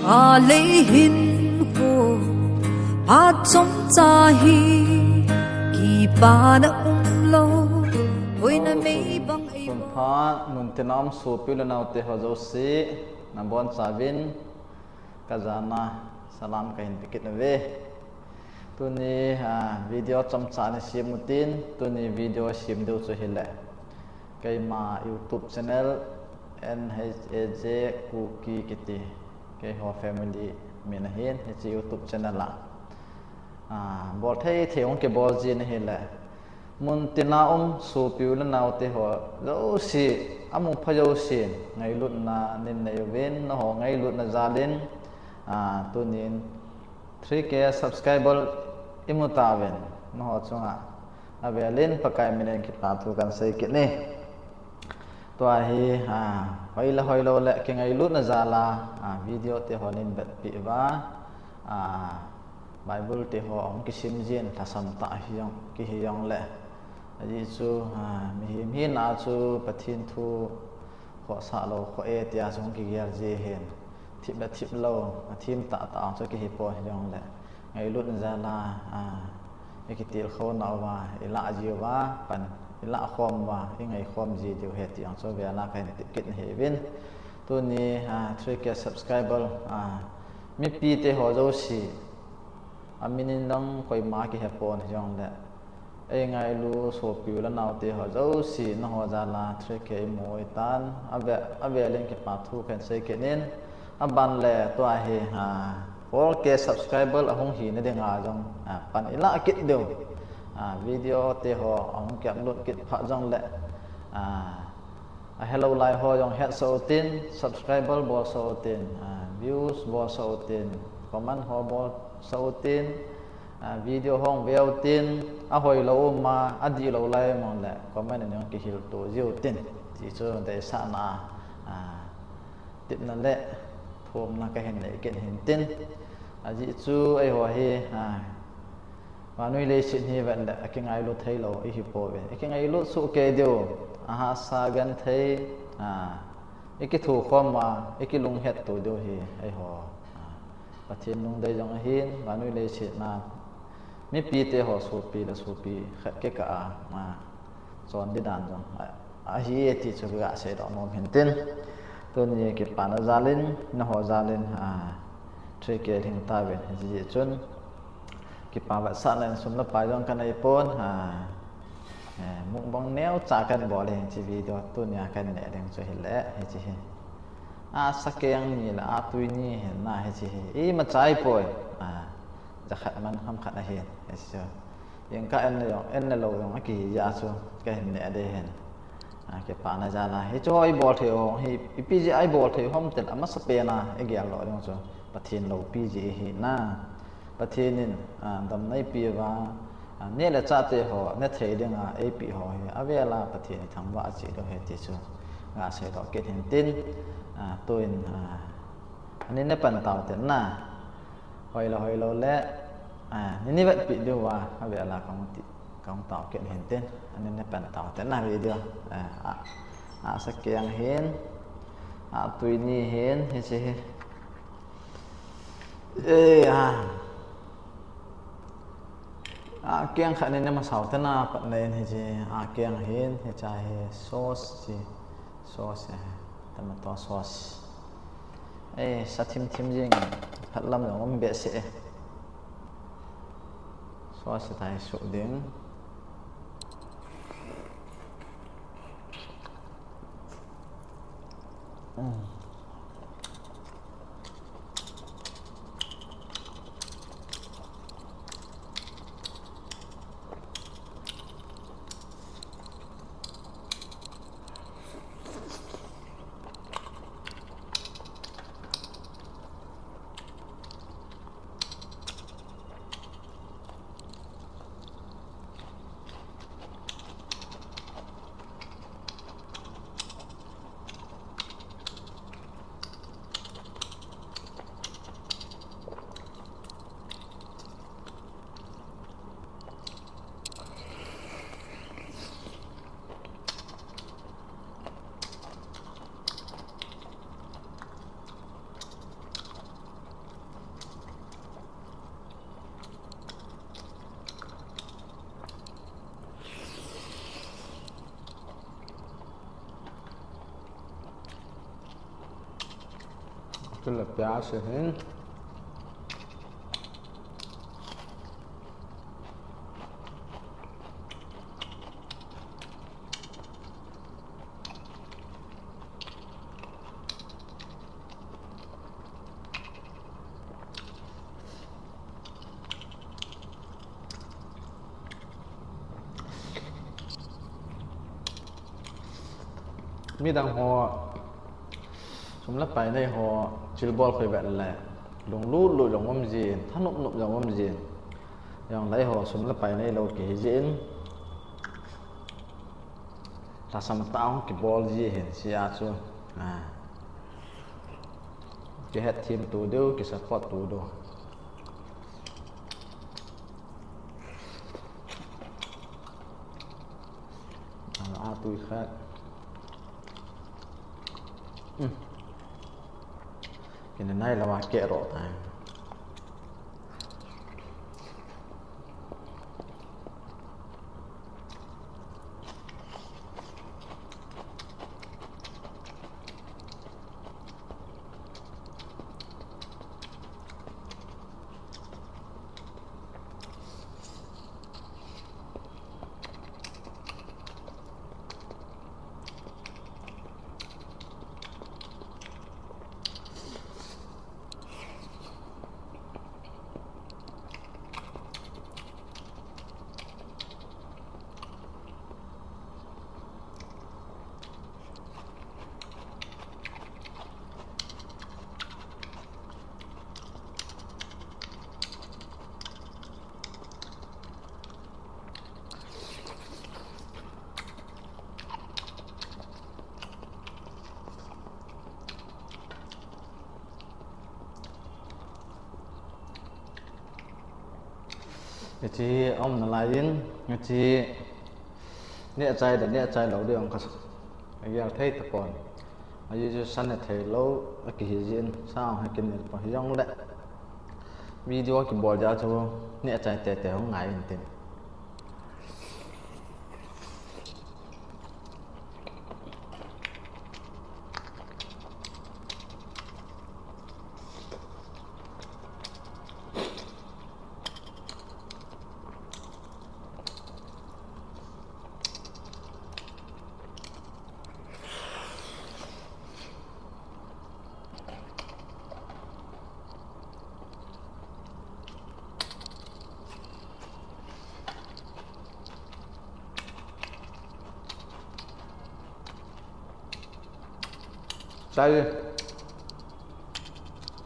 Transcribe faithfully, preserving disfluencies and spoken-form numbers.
Alei hin ko phat chomcha hi kipana umlou, hoina mei bang ei. Sunpha, muntina um sopi u le naote ho jouse, nabonchauvin kajana salam kahin pe kit uve. Tuni, ah, video chomcha ana sem utin, tuni video sem diu chu hile, keima YouTube channel, N H A J Kuki kiti, keiho family min ahin, hiche YouTube channel a, ah, bolthei thei hung kibol jin ahile, muntina um sopi u le naote ho jouse, amu pha jousen ngailutna nei uvin, nangho ngailutna jalin, ah, tunin three K subscriber imu tauvin, nangho chunga avelin Pakai minin kipa thu kahin sei kit e. Tua hi, ah, hoi le hoilou le kingailutna jal a, ah, video te ho neihin vetpi uva, ah, Bible te ho hung kisim jin lhasam tah hijong, kihi jongle, ajeh chu, ah, mihem hina chu Pathen thu khohsah lou khoh e tia chu hung kigel ji ahin, thip le thip lou, athem tahtah chu kihi pon hijongle, ngailutna jal a, ah, ikitilkhouna uva, ilah jiuva, pan ilah khom uva, ingaikhom ji diu ahi ti jong chu avel a kahin tep kit nahiuvin. Tuni, ah, three K subscriber, ah, mipite ho jouse, amin in jong koima kihe pon hijongle, eingailu sopi u le naote ho jouse, nangho jal a three K imu u ahitan, ave, avelin kipa thu kahin sei kit in, aban le tua hi, ah, four K subscriber ahung hina dinga jong, ah, pan ilah kit diu. Ah, video te ho ahung ki-upload kit phat jongle, ah, ahelou lai ho jong hetsah utin, subscriber bolsah utin, ah, views bolsah utin, comment ho bolsah utin, ah, video ho ve utin, ahoilou um a, adihlou lai um le comment in jong kihilto ji utin, ti chu deisahna, ah, tepna le thumna kahin nei kit in tin. Ajeh chu eiho hi, ah, vannoi leiset hi vet le akingailu theilou ihi pouve. Ikingailu soh kei diu, ahahsa genthei, ah, ikithukhom a, ikilunghetto diu hi eiho, ah, Pathen lungdei jong ahin, vannoi leiset a mipite ho sopi le sopi khat kikah a, ah, chondih dan jong, ah, ahi e ti chu kaga seidoh nom in tin. Tuni kipana jalin, nangho jalin, ah, three K lhing tauvin, hijeh chun kipa vetsahna in sum le pai jong kanei pon, ah, eh, mukbang neocha kahin bol in hiche video tunia kahin neh ding chu hile, hiche hi, ah, sakeng ni le, ah, tui ni ahin na, hiche hi imacha ahipoi, ah, jakhat man ham khat ahin, hiche chu. Jingkah en le jong, en le lou jong akihi jeh a chu kahin neh ding ahin. Ah, kipana jal a. Hichu ibol thei u hi, ipi jeh a ibol thei u ham ti le, amasapen a igel lou ding chu Pathen loupi jeh ahina. Pathen in, ah, damna eipeh uva, ah, neh le chah te ho neh thei dinga eipeh ho hi avel a Pathen ithangvah cheh diu ahi ti chu kaga seidoh kit in tin, ah, tuin, ah, anin napan tau tin na. Hoilou, hoilou le, ah, nei vetpi diu va, avel a kahung ti, kahung tao kit in tin, anin napan tau tin na video, ah, ah, ah, sakeng hin, ah, tui ni hin, hiche hi. Eh, ah. Ah, keng khat nei masao tin na, pat nei hiche, ah, keng hin, hiche hi sauce chi, sauce, eh, tomato sauce. Eh, sa thim thim jing, phat lam jong um behseh e. Sauce tahi suh ding. Tilapia se hin. Midang ho, sum le pai nei ho, thilbol khoi vet le, lunglut lut jong um jin, thanop nop jong um jin. Jongle eiho sum le pai neilou kihi jin, lhasam tah hung kibol ji hin sia chu. A, kihet them tu diu, ki support tu diu. A, a tui khat. Um. Kina nai lou a keh ro tai. Hiche um nalai in, hiche neh chai da, neh chai lou ding jong ka, agel thei tapon. Ajeh chu sa neh thei lou akihi jin, sa jong he kinel pon, hijongle video kibol jeh a chu neh chai tete hung ngai in tin. Chai.